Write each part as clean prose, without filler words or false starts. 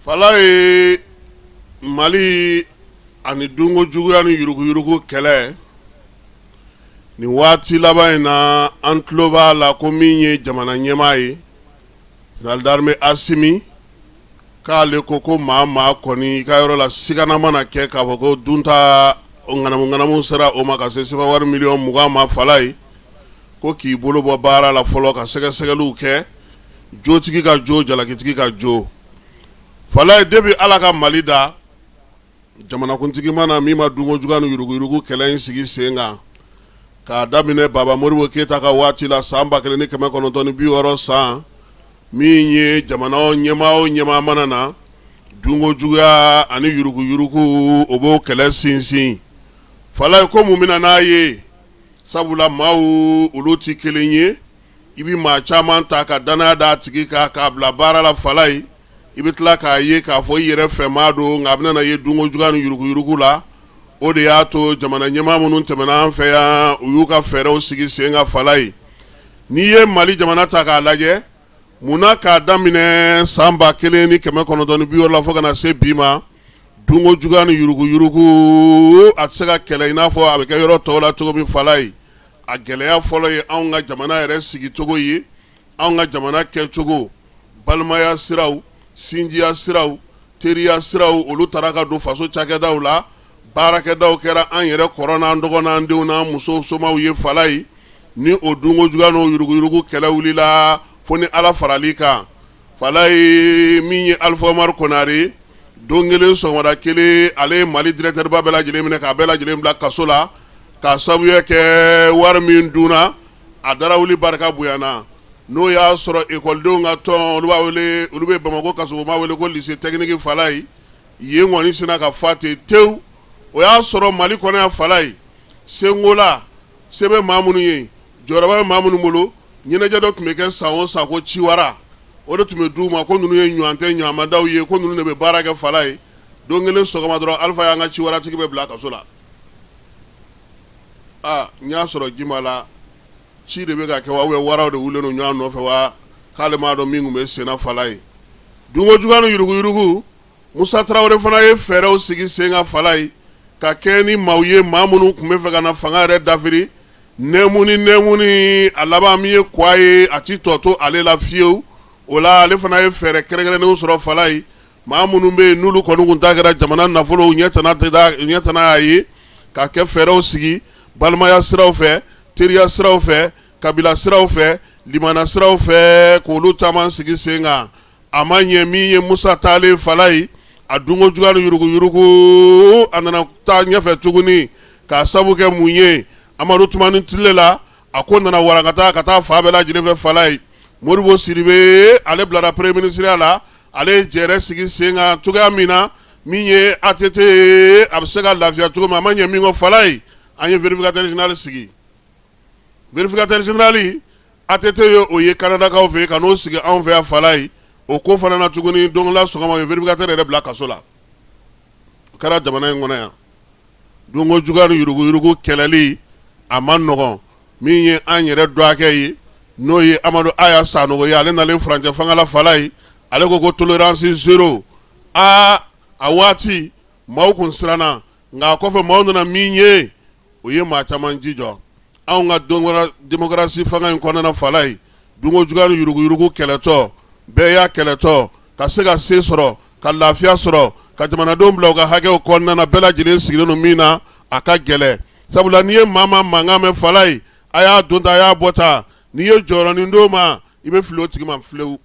Falaye, Mali ani dunko juguya ni yuruguyurugu kɛlɛ, nin waati laban in na, an tulo b'a la ko min ye jamana ɲɛmaa ye, général d'armée Asimi, k'ale ko ko maa maa kɔni i ka yɔrɔ la sigana mana kɛ k'a fɔ ko dunta ŋanamu ŋanamu sera o ma ka se sefa wari miliyɔn 20 ma, Falaye, ko k'i bolo bɔ baara la fɔlɔ ka sɛgɛsɛgɛliw kɛ, jotigi ka jo, jalakitigi ka jo. Falaye, depuis Ala ka Mali da, jamanakuntigi ma na min ma dunko juguya ni yuruguyurugu kɛlɛ in sigi sen kan, k'a daminɛ Baba Modibo Keyita ka waati la san 1960 san. Min ye jamana ɲɛmaa o ɲɛmaa mana na, dunko juguya ani yuruguyurugu, o b'o kɛlɛ sinsin. Falaye, ko mun bɛ na n'a ye? Sabula maaw olu tɛ kelen ye. I bɛ maa caman ta ka dannaya d'a tigi kan k'a bila baara la, Falaye, i bɛ tila k'a ye k'a fɔ i yɛrɛ fɛmaa don, nka a bɛna ye dunko juguya ni yuruguyurugu la. O de y'a to jamana ɲɛmaa minnu tɛmɛna an fɛ yan, u y'u ka fɛɛrɛw sigi sen kan. Falaye, n'i ye Mali jamana ta k'a lajɛ, munna k'a daminɛ san 1960 la fo ka na se bi ma, dunko juguya ni yuruguyurugu a tɛ se ka kɛlɛ i n'a fɔ a bɛ kɛ yɔrɔ tɔw la cogo min? Falaye, a gɛlɛya fɔlɔ ye anw ka jamana yɛrɛ sigicogo ye, anw ka jamana kɛcogo, balimaya siraw, sinjiya siraw, teriya siraw, olu taara ka don faso cakɛdaw la. Baarakɛdaw kɛra an yɛrɛ kɔrɔ n'an dɔgɔ n'an denw n'an muso somaw ye. Falaye, ni o dunko juguya n'o yuruguyurugu kɛlɛ wulila, fo ni Ala farali kan. Falaye, min ye Alifa Umaru Konare, don kelen sɔgɔmada kelen, ale ye Mali directeur ba bɛɛ lajɛlen minɛ k'a bɛɛ lajɛlen bila kaso la, k'a sababuya kɛ wari min dunna, a darawuli barika bonyana. N'o y'a sɔrɔ ekɔlidenw ka tɔn, olu b'a wele, olu bɛ Bamakɔ kasobonba wele ko lycée technique, Falaye, yen kɔni sinna ka fa ten tewu. O y'a sɔrɔ Mali kɔnɔ yan, Falaye, senkola se bɛ maa minnu ye, jɔyɔrɔba bɛ maa minnu bolo, ɲɛnajɛ dɔ tun bɛ kɛ san o san ko ciwara. O de tun bɛ d'u ma ko ninnu ye ɲɔgɔn tɛ ɲɔgɔnmadaw ye, ko ninnu de bɛ baara kɛ. Falaye, don kelen sɔgɔma dɔrɔn, Alifa y'an ka ciwaratigi bɛɛ bila kaso la. Aa, n y'a sɔrɔ jima la, ci de bɛ ka kɛ wa, ou bien waraw de wulilen don ɲɔgɔn nɔfɛ wa, k'ale m'a dɔn min tun bɛ senna. Falaye, dunko juguya ni yuruguyurugu, Musa Tarawele fana ye fɛɛrɛw sigi sen kan, Falaye, ka kɛ ni maaw ye, maa minnu tun bɛ fɛ ka na fanga yɛrɛ dafiri nɛmu ni nɛmu ni a laban min ye kwa ye, a ti tɔ to ale la fiyewu. O la, ale fana ye fɛɛrɛ kɛrɛnkɛrɛnnenw sɔrɔ. Falaye, maa minnu bɛ yen n'olu kɔni tun ta kɛra jamana nafolo ɲɛ tana y'a ye, ka kɛ fɛɛrɛw sigi balimaya siraw fɛ, teriya siraw fɛ, kabila siraw fɛ, limana siraw fɛ, k'olu caman sigi sen kan. A ma ɲɛ min ye, Musa taalen, Falaye, a dunko juguya ni yuruguyurugu, a nana taa ɲɛfɛ tuguni k'a sabu kɛ mun ye? Amadu Tumani tile la, a ko nana warankata ka taa fan bɛɛ lajɛlen fɛ. Falaye, Modibo Sidibe, ale bilara premier ministre la. Ale ye jɛrɛ sigi sen kan cogoya min na, min ye ATT ye, a bɛ se ka lafiya cogo min. A ma ɲɛ min kɔ, Falaye, an ye vérificateur général sigi. Vérificateur général, ATT ye o ye Kanadakaw fɛ ka n'o sigi anw fɛ yan. Falaye, o ko fana na tuguni, don la sɔgɔma, ye vérificateur yɛrɛ bila kaso la. O kɛra jamana in kɔnɔ yan. Dunko juguya ni yuruguyurugu kɛlɛli, a ma nɔgɔn. Min ye an yɛrɛ dɔgɔkɛ ye, n'o ye Amadu Aya Sanogo ye, ale nalen furancɛ fanga la, Falaye, ale ko ko tolérance zéro. Aa, a waati maaw kun siranna, nka a kɔfɛ maaw nana min ye, o ye maa caman ji jɔ. Anw ka démocratie fanga in kɔnɔna, Falaye, dunko juguya ni yuruguyurugu kɛlɛtɔ, bɛɛ y'a kɛlɛtɔ ka se ka se sɔrɔ, ka lafiya sɔrɔ, ka jamanadenw bila u ka hakɛw kɔnɔna na, bɛɛ lajɛlen sigilen don min na, a ka gɛlɛn. Sabula n'i ye maa maa mankan mɛn, Falaye, a y'a don ta, a y'a bɔ ta, n'i ye jɔyɔrɔnin d'o ma, i bɛ fili o tigi ma fiyewu.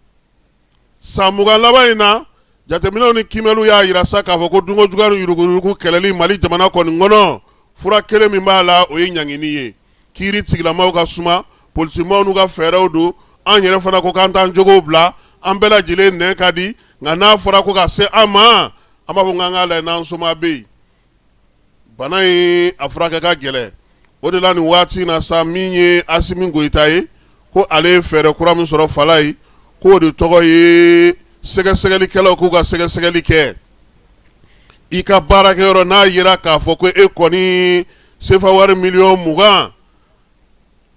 San 20 laban in na, jateminɛw ni kiimɛliw y'a jira sa k'a fɔ ko dunko juguya ni yuruguyurugu kɛlɛli Mali jamana kɔni kɔnɔ, fura kelen min b'a la, o ye ɲangini ye. Kiiri tigilamaw ka suma, politikimaw n'u ka fɛɛrɛw don. An yɛrɛ fana ko k'an t'an jogow bila, an bɛɛ lajɛlen nɛn ka di, nka n'a fɔra ko ka se an ma, an b'a fɔ k'an k'a lajɛ n'an soma bɛ yen. Bana in, a furakɛ ka gɛlɛn. O de la, nin waati in na sa, min ye Asimi Goyita ye, ko ale ye fɛɛrɛ kura min sɔrɔ, Falaye, k'o de tɔgɔ ye sɛgɛsɛgɛlikɛlaw k'u ka sɛgɛsɛgɛli kɛ i ka baarakɛyɔrɔ. N'a yera k'a fɔ ko e kɔni sefa wari miliyɔn 20,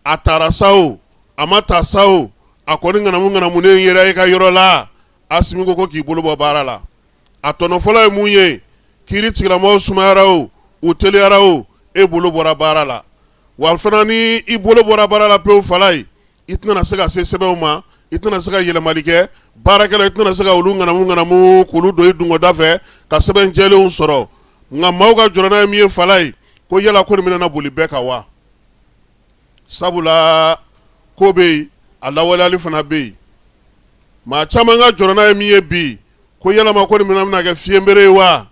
a taara sa o, a ma ta sa o, a kɔni ŋanamu ŋanamunen yera i ka yɔrɔ la, Asimi ko k'i bolo bɔ baara la. A tɔnɔ fɔlɔ ye mun ye? Kiiri tigilamɔgɔw sumayara o, u teliyara o, e bolo bɔra baara la. Wa fana ni i bolo bɔra baara la pewu Falaye, i tɛna se ka se sɛbɛnw ma, i tɛna se ka yɛlɛmali kɛ baarakɛla, i tɛna se ka olu ŋanamu ŋanamu k'olu don i dungɔda fɛ ka sɛbɛn jɛlenw sɔrɔ. Nka maaw ka jɔrɔna ye min ye Falaye, ko yala ko nin bɛna boli bɛɛ kan wa? Sabula ko bɛ yen, a lawaleyali fana bɛ yen. Maa caman ka jɔrɔna ye min ye bi, ko yalama ko nin bɛna kɛ fiɲɛbere ye wa,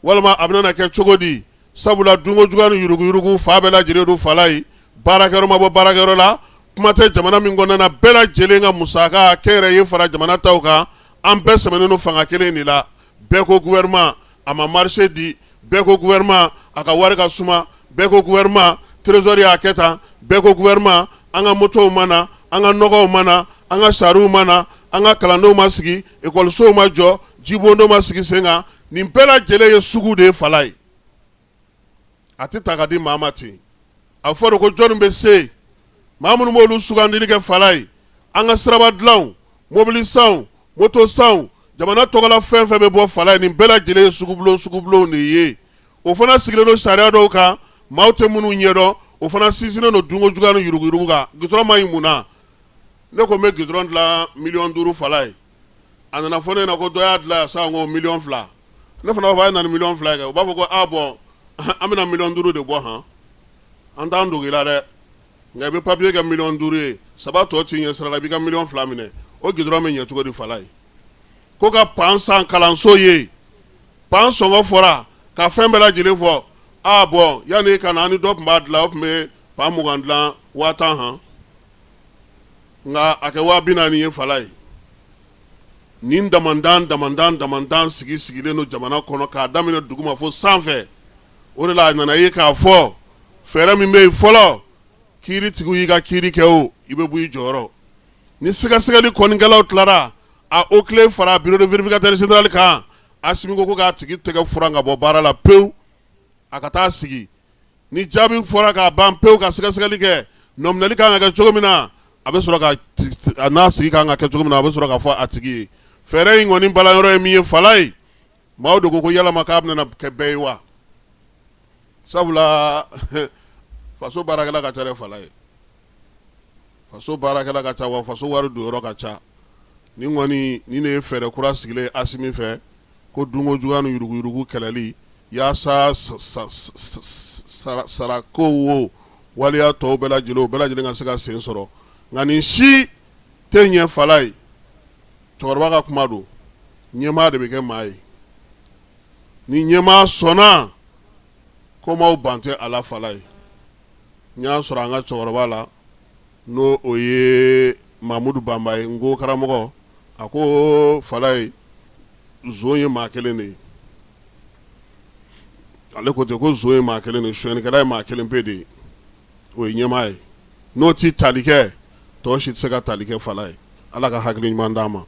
walima a bɛna kɛ cogo di? Sabula dunko juguya ni yuruguyurugu fan bɛɛ lajɛlen don Falaye, baarakɛyɔrɔ ma bɔ baarakɛyɔrɔ la, kuma tɛ jamana min kɔnɔna na bɛɛ lajɛlen ka musaka kɛnyɛrɛye fara jamana taw kan, an bɛɛ sɛmɛnen don fanga kelen de la. Bɛɛ ko gouvernement a ma marché di, bɛɛ ko gouvernement a ka wari ka suma, bɛɛ ko gouvernement trésor y'a kɛ tan, bɛɛ ko gouvernement an ka motow ma na, an ka nɔgɔw ma na, an ka sariw ma na, an ka kalandenw ma sigi, ekɔlisow ma jɔ, jibondo ma sigi sen kan. Nin bɛɛ lajɛlen ye sugu de ye Falaye. A tɛ ta ka di maa ma ten. A fɔ de ko jɔnni bɛ se? Maa minnu b'olu sugandili kɛ Falaye, an ka siraba dilanw, mobili sanw, moto sanw, jamana tɔgɔla fɛn fɛn bɛ bɔ Falaye, nin bɛɛ lajɛlen ye sugubulon sugubulon de ye. O fana sigilen don sariya dɔw kan, maaw tɛ minnu ɲɛdɔn. O fana sinsinnen don dunko juguya ni yuruguyurugu kan. Gitɔrɔn man ɲi mun na? Ne ko n bɛ gitɔrɔn dilan 5 miliyɔn Falaye. A nana fɔ ne ɲɛna ko dɔ y'a dilan yan sisan ko 2 miliyɔn. Ne fana b'a fɔ a ye na ni 2 miliyɔn kɛ. U b'a fɔ ko a bɔn, an bɛna 5 miliyɔn de bɔ han, an t'an dogo i la dɛ, nka i bɛ papiye kɛ 5 miliyɔn ye, saba tɔ t'i ɲɛ sira la, i b'i ka 2 miliyɔn minɛ. O gitɔrɔn bɛ ɲɛ cogo di Falaye? Ko ka pan san kalanso ye, pan sɔngɔ fɔra ka fɛn bɛɛ lajɛlen fɔ. A bɔn, yanni ka na, an ni dɔ tun b'a dilan, o tun bɛ pan 20 dilan 10 000 han, nka a kɛ 40 000 ye Falaye. Nin damandan damandan damandan sigi sigilen don jamana kɔnɔ k'a daminɛ duguma fo sanfɛ. O de la a nana ye k'a fɔ fɛɛrɛ min bɛ yen fɔlɔ, kiiritigiw y'i ka kiiri kɛ o, i bɛ bɔ i jɔyɔrɔ. Ni sɛgɛsɛgɛli kɔnikɛlaw tilara, a OCLEI fara bureau de vérificateur général kan, Asimi ko k'a tigi tɛgɛ furan ka bɔ baara la pewu, a ka taa sigi. Ni jaabi fɔra k'a ban pewu, ka sɛgɛsɛgɛli kɛ, nɔminɛli kan ka kɛ cogo min na, a bɛ sɔrɔ ka n'a sigi kan ka kɛ cogo min na, a bɛ sɔrɔ ka fɔ a tigi ye. Fɛɛrɛ in kɔni balanyɔrɔ ye min ye Falaye, maaw de ko ko yalama k'a bɛna kɛ bɛɛ ye wa? Sabula faso baarakɛla ka ca dɛ Falaye, faso baarakɛla ka ca, wa faso wari don yɔrɔ ka ca. Nin kɔni, nin de ye fɛɛrɛ kura sigilen Asimi fɛ, ko dunko juguya ni yuruguyurugu kɛlɛli, yaasa sarako wo waleya tɔw bɛɛ lajɛlen, o bɛɛ lajɛlen ka se ka sen sɔrɔ. Nka nin si tɛ ɲɛ Falaye. Cɛkɔrɔba ka kuma don, ɲɛmaa de bɛ kɛ maa ye. Ni ɲɛmaa sɔnna, ko maaw ban tɛ a la Falaye. N y'a sɔrɔ an ka cɛkɔrɔba la, n'o o ye Mamudu Banba ye, n ko karamɔgɔ, a ko Falaye, zon ye maa kelen de ye. Ale ko ten ko zon ye maa kelen de ye, sonyɛlikɛla ye maa kelen pe de ye, o ye ɲɛmaa ye. N'o tɛ tali kɛ, tɔ si tɛ se ka tali kɛ Falaye. Ala ka hakili ɲuman d'an ma.